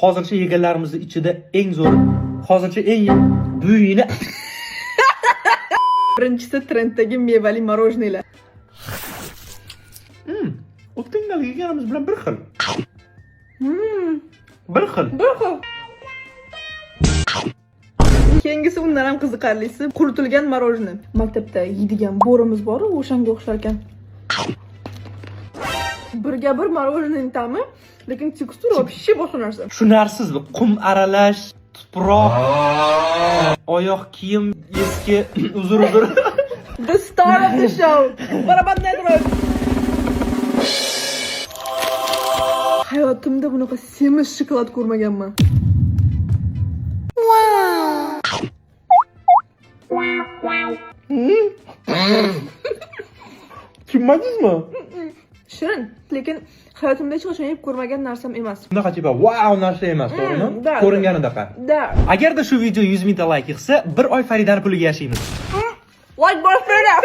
Hozircha yeganlarimizni ichida eng zo'ri, hozircha eng buyini. Birinchisi trenddagi mevali мороженое lar. O'tgan gal yeganimiz bilan bir xil. Bir xil. Bir xil. Keyingisi undan ham qiziqarlisi, quritilgan мороженое. Maktabda yeydigan bo'rimiz bor, o'shanga o'xshar ekan. Birga bir мороженое ta'mi, lekin текстура вообще boshqa narsa. Tushunarsiz, qum aralash, tuproq, oyoq kiyim eski, uzr, uzr. The star of the show. Барабанная дробь. Hayotimda bunaqa semiz shokolad ko'rmaganman. Tushunmadingizmi? Shirin, lekin hayotimda hech qachon yeb ko'rmagan narsam emas. Bunaqa типа vau narsa emas, to'g'rimi? Да. Ko'ringanidaqa. Да. Agarda shu video 100 mingta layk yig'sa, bir oy Faridani puliga yashaymiz. Like bosinglar.